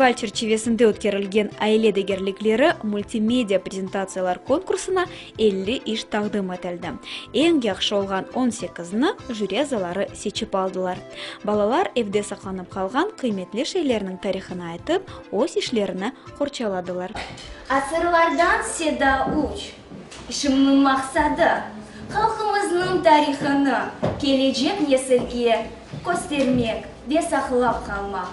Festival çerçivesinde ötkerilgen Aile degerlikleri multimedia prezentatsiyalar konkursına 50 iş taqdim etildi. Eñ yahşı olğan on sekizni jüri azaları seçip aldılar. Balalar evde saqlanıp qalğan qıymetli şeylerniñ tarihını aytıp, öz işlerini qorçaladılar. Asırlardan seda üç. İşimniñ maqsadı, halqımıznıñ tarihını kelecek nesilge köstermek ve saqlap qalmaq.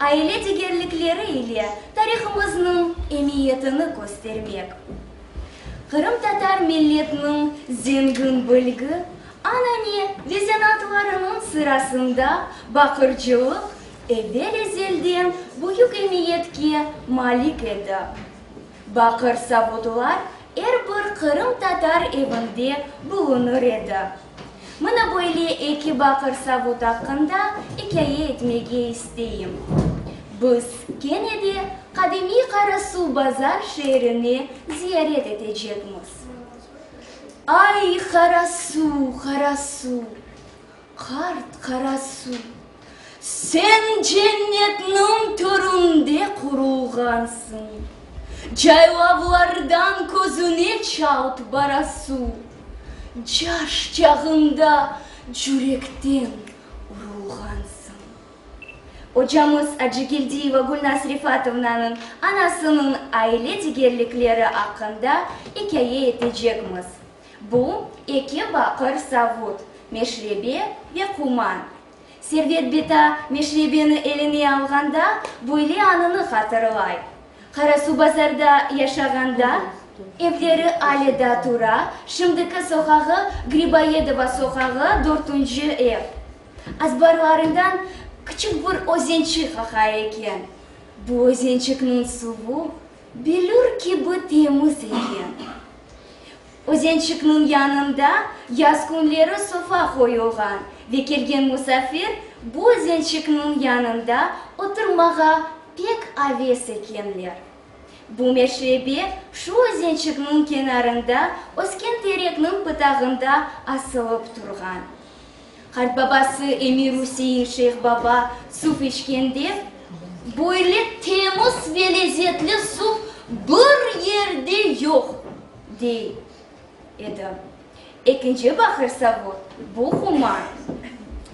Aile degerlikleri ile tarihımıznıñ emiyetini köstermek. Qırımtatar milletiniñ zengin bilgi, anane ve zenaatlarınıñ sırasında baqırcılıq evel-ezelden büyük emiyetke malik edi. Baqır savutlar er bir qırımtatar evinde bulunır edi. Mına böyle eki baqır savut aqqında ikâye etmege isteyim. Biz kene de qadimiy Qarasuvbazar şeerine ziyaret etecekmiz. Ay, Qarasuv, Qarasuv, qart Qarasuv, sen cennetniñ töründe qurulğansıñ, caylavlardan közüne çalt barasuv. Caş çağında cürekten urulğansıñ. Ocamız Acıgeldiyeva Gülnaz Refatovnanıñ anasınıñ aile degerlikleri aqqında ikâye etecekmiz. Bu, eki baqır savut, meşrebe ve quman. Servet bita meşrebeni eline alğanda böyle anını hatırlay, Qarasuvbazarda yaşağanda, evleri ale da tura, şimdiki soqağı Griboyedova soqağı, dörtünci ev. Azbarlarından kiçik bir özençik aqa eken. Bu özençikniñ suvu billur kibi temiz eken. Özençikniñ yanında yaz künleri sofa qoyulğan ve kelgen musafir bu özençikniñ yanında oturmağa pek aves ekenler. Bu meşrebe şu özençikniñ kenarında ösken terekniñ pıtağında asılıp turğan. Qartbabası Emir-Üsein Şeyh-Baba suv içkende, Böyle temiz ve lezetli suv bir yerde yoq, dey edi. Ekinci baqır savut, bu Human.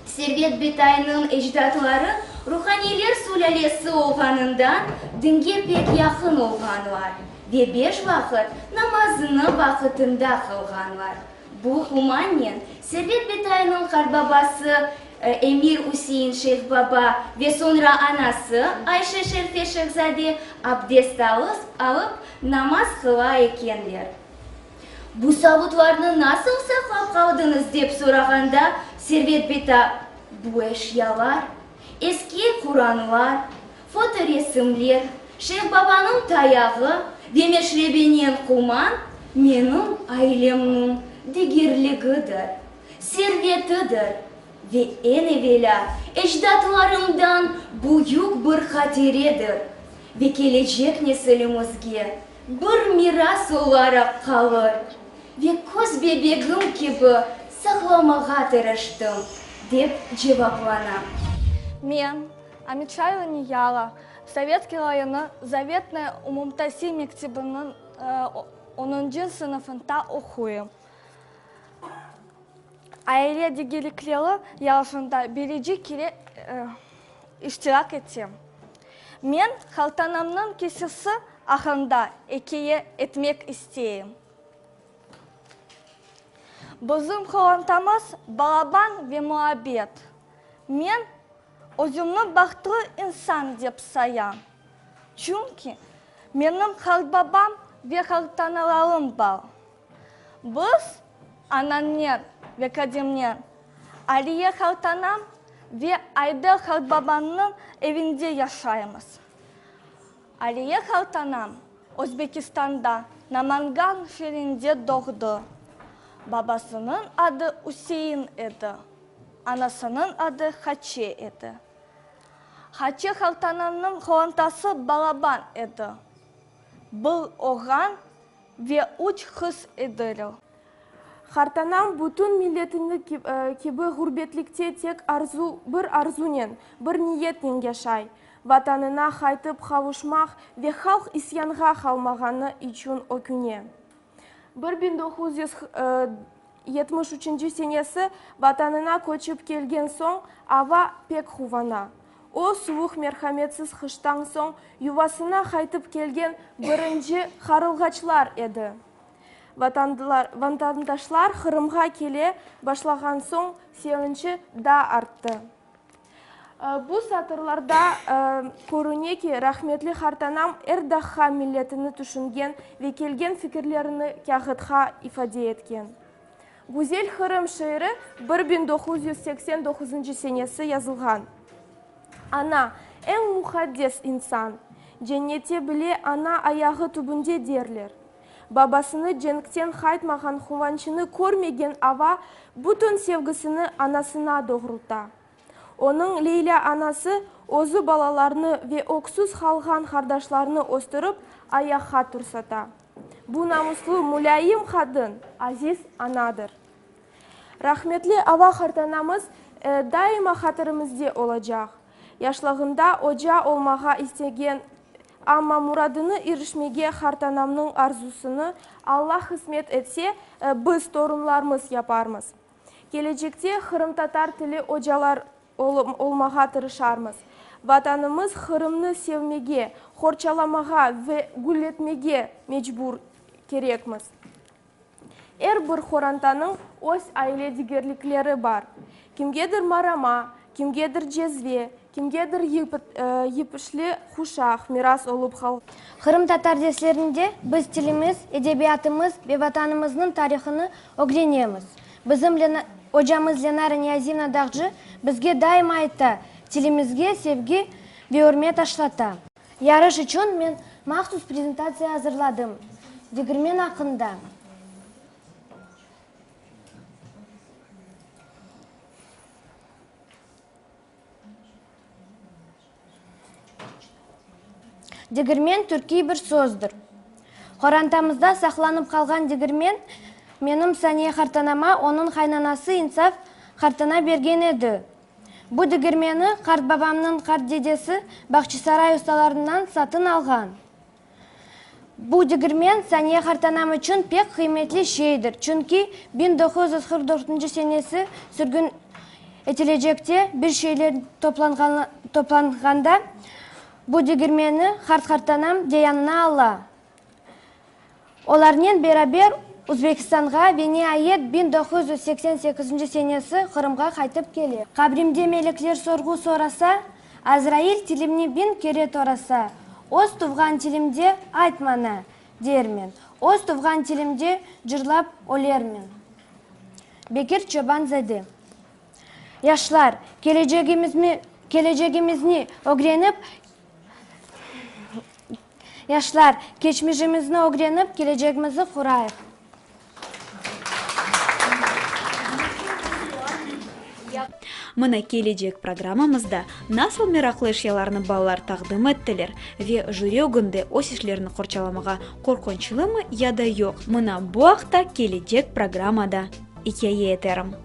Servet bitaynıñ ecdatları ruhaniyler sülâlesi olğanından dinge pek yaqın olğanlar ve beş vaqıt namazını vaqıtında qılğanlar. Bu humannen Servet bitaynıñ qartbabası Emir Üsein Şeyh-Baba ve soñra anası Ayşe Şerfe Şehzade abdest alıp, namaz qıla ekenler. Bu savutlarnı nasıl saqlap qaldıñız dep sorağanda, Servet bita, Bu eşyalar, eski Quranlar, Fotoresimler, Şeyh-Babanıñ tayağı ve meşrebenen quman menim ailemniñ degerligidir, servetidir ve eñ evelâ ecdatlarımdan büyük bir hatiredir ve kelecek nesilimizge bir miras olaraq qalır ve köz bebegim kibi saqlamağa tırıştım, dep cevaplana. Men, Ametşayeva Niyara, Sovetskiy rayonı Zavetnoye umumtasil mektebiniñ onuncı sınıfında oquyım. Aile degerlikleri yarışında birinci kere iştirak etem. Men qartanamnıñ kesesi aqqında ikâye etmek isteyim. Bizim qorantamız balaban ve muabbet. Men özümni bahtlı insan dep sayam, çünki menim qartbabam ve qartanalarım bar. Biz anamnen ve kademnen Aliye qartanam ve Ayder qartbabamnıñ evinde yaşaymız. Aliye qartanam Özbekistanda Namangan şeerinde doğdı. Babasınıñ adı Üsein edi. Anasınıñ adı Haçe edi. Haçe qartananıñ qorantası balaban edi. Bir oğlan ve üç qız ediler. Qartanam bütün milletini kibi ğurbetlikte tek arzu, bir arzunen, bir niyetnen yaşay. Vatanına qaytıp qavuşmaq ve halq isyanğa qalmağanı içün öküne. 1973 üçünci senesi Vatanına köçip kelgen soñ Ava pek quvana. O, suvuq merhametsiz qıştan soñ yuvasına qaytıp kelgen birinci qarılğaçlar edi. Vatandaşlar Qırımğa kele başlağan soñ sevinçi daa arttı. Bu satırlarda körüne ki, rahmetli qartanam er daqqa milletini tüşüngen ve kelgen fikirlerini kâğıtqa ifade etken. Güzel Qırım şiiri 1989 senesi yazılğan. Ana, eñ muqaddes insan. Cennette bile ana ayağı tübünde derler. Babasını cenkten qaytmağan quvançını körmegen Ava bütün sevgisini anasına doğrulta. Onıñ Leylâ anası özü balalarını ve öksüz qalğan qardaşlarını östürip, ayaqqa tursata. Bu namuslı, mulâyim qadın, aziz anadır. Rahmetli Ava qartanamız daima hatirimizde olacaq. Yaşlığında oca olmağa istegen, amma muradına irişmege qartanamnıñ arzusını, Alla qısmet etse, biz, torunlarımız yaparmız. Kelecekte qırımtatar tili ocalar olmağa tırışarmız. Vatanımız Qırımnı sevmege, qorçalamağa ve gülletmege mecbur kerekmiz. Er bir qorantanıñ öz aile degerlikleri bar. Kimgedir marama, kimgedir cezve, kimgedir yipişli quşaq miras olıp qalğan. Qırımtatar derslerinde biz tilimiz, edebiyatımız ve Vatanımıznıñ tarihını ögrenemiz. Bizim ocamız Lenara Niyazivna Dağcı bizge daima ayta, tilimizge sevgi ve ürmet aşlata. Yarış içün men mahsus prezentatsiya azırladım, degirmen aqqında. Degirmen türkiy bir sözdir. Qorantamızda saqlanıp qalğan degirmen menim Saniye qartanama onıñ qaynanası İnsaf qartana bergen edi. Bu degirmeni qartbabamnıñ qartdedesi Bağçasaray ustalarından satın alğan. Bu degirmen Saniye qartanam içün pek qıymetli şeydir, çünki 1944 senesi sürgün etilecekte bir şeyler toplanğanda bu degirmeni qart-qartanam de yanına ala. Olarnen beraber Uzbekistanğa ve niayet 1988 senesi Qırımğa qaytıp kele. Qabrimde melekler sorğu sorasa, Azrail tilimni biñ kere torasa, Öz tuvğan tilimde ayt maña, dermen, Öz tuvğan tilimde cırlap ölermen. Bekir Çoban-zade. Yaşlar, kelecegimizni ögrenip, Yaşlar, keçmişimizni ögrenip, kelecegimizi qurayıq! Mına kelecek programmamızda nasıl meraqlı eşyalarnı balalar taqdim ettiler ve jüri ögünde öz işlerini qorçalamağa qorqunçlımı ya da yoq, mına bu aqta kelecek programmada ikâye eterim.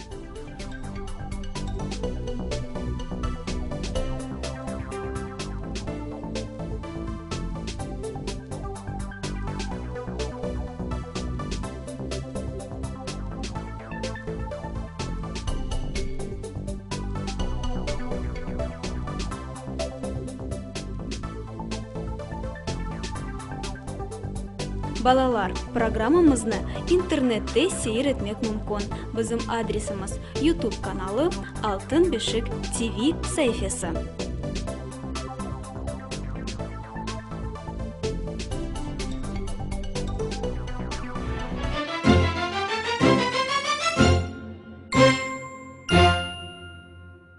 Balalar, programmamıznı internette seyir etmek mümkün. Bizim adresimiz, YouTube kanalı, Altın beşik TV saifesi.